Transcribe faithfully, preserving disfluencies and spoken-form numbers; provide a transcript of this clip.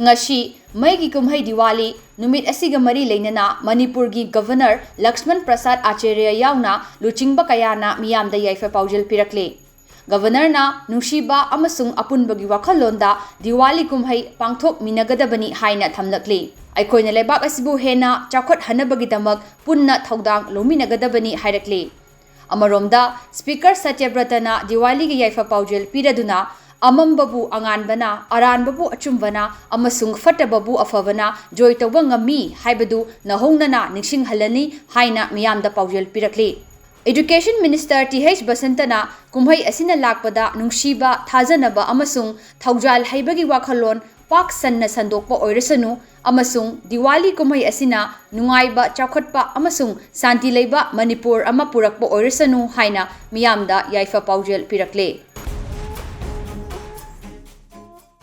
ꯉꯁꯤ ꯃꯩꯒꯤ ꯀꯨꯝꯍꯩ ꯗꯤꯋꯥꯂꯤ ꯅꯨꯃꯤꯠ ꯑꯁꯤꯒ ꯃꯔꯤ ꯂꯩꯅꯅ ꯃꯅꯤꯄꯨꯔꯒꯤ ꯒꯕꯔꯅꯔ ꯂꯛꯁꯃꯟ ꯄ꯭ꯔꯁꯥꯗ ꯑꯥꯆꯥꯔꯌ ꯌꯥꯎꯅ ꯂꯨꯆꯤꯡꯕ ꯀꯌꯥꯅ ꯃꯤꯌꯥꯝꯗ ꯌꯥꯏꯐ ꯄꯥꯎꯖꯦꯜ ꯄꯤꯔꯛꯂꯤ꯫ ꯒꯕꯔꯅꯔꯅ ꯅꯨꯡꯁꯤꯕ ꯑꯃꯁꯨꯡ ꯑꯄꯨꯟꯕꯒꯤ ꯋꯥꯈꯜꯂꯣꯟꯗ ꯗꯤꯋꯥꯂꯤ ꯀꯨꯝꯍꯩ ꯄꯥꯡꯊꯣꯛꯃꯤꯟꯅꯒꯗꯕꯅꯤ ꯍꯥꯏꯅ ꯊꯝꯂꯛꯂꯤ꯫ ꯑꯩꯈꯣꯏꯅ ꯂꯩꯕꯥꯛ ꯑꯁꯤꯕꯨ ꯍꯦꯟꯅ ꯆꯥꯎꯈꯠꯍꯟꯅꯕꯒꯤꯗꯃꯛ ꯄꯨꯟꯅ ꯊꯧꯗꯥꯡ ꯂꯧꯃꯤꯟꯅꯒꯗꯕꯅꯤ ꯍꯥꯏꯔꯛꯂꯤ꯫ ꯑꯃꯔꯣꯝꯗ, ꯁ꯭ꯄꯤꯀꯔ ꯁꯇ꯭ꯌꯕ꯭ꯔꯇꯅ ꯗꯤꯋꯥꯂꯤꯒꯤ ꯌꯥꯏꯐ ꯄꯥꯎꯖꯦꯜ ꯄꯤꯔꯗꯨꯅ, "ꯑꯃꯝꯕꯕꯨ ꯑꯉꯥꯟꯕꯅ, ꯑꯔꯥꯟꯕꯕꯨ ꯑꯆꯨꯝꯕꯅ ꯑꯃꯁꯨꯡ ꯐꯠꯇꯕꯕꯨ ꯑꯐꯕꯅ ꯖꯣꯏ ꯇꯧꯕ ꯉꯝꯃꯤ ꯍꯥꯏꯕꯗꯨ ꯅꯧꯍꯧꯅꯅ ꯅꯤꯡꯁꯤꯡꯍꯜꯂꯅꯤ" ꯍꯥꯏꯅ ꯃꯤꯌꯥꯝꯗ ꯄꯥꯎꯖꯦꯜ ꯄꯤꯔꯛꯂꯤ꯫ ꯏꯗꯨꯀꯦꯁꯟ ꯃꯤꯅꯤꯁꯇꯔ ꯇꯤ ꯍꯩꯆ ꯕꯁꯟꯇꯅ ꯀꯨꯝꯍꯩ ꯑꯁꯤꯅ ꯂꯥꯛꯄꯗ ꯅꯨꯡꯁꯤꯕ, ꯊꯥꯖꯅꯕ ꯑꯃꯁꯨꯡ ꯊꯧꯖꯥꯜ ꯍꯩꯕꯒꯤ ꯋꯥꯈꯜꯂꯣꯟ ꯄꯥꯛ ꯁꯟꯅ ꯁꯟꯗꯣꯛꯄ ꯑꯣꯏꯔꯁꯅꯨ ꯑꯃꯁꯨꯡ ꯗꯤꯋꯥꯂꯤ ꯀꯨꯝꯍꯩ ꯑꯁꯤꯅ ꯅꯨꯡꯉꯥꯏꯕ, ꯆꯥꯎꯈꯠꯄ ꯑꯃꯁꯨꯡ ꯁꯥꯟꯇꯤ ꯂꯩꯕ ꯃꯅꯤꯄꯨꯔ ꯑꯃ ꯄꯨꯔꯛꯄ ꯑꯣꯏꯔꯁꯅꯨ ꯍꯥꯏꯅ ꯃꯤꯌꯥꯝꯗ ꯌꯥꯏꯐ ꯄꯥꯎꯖꯦꯜ ꯄꯤꯔꯛꯂꯦ꯫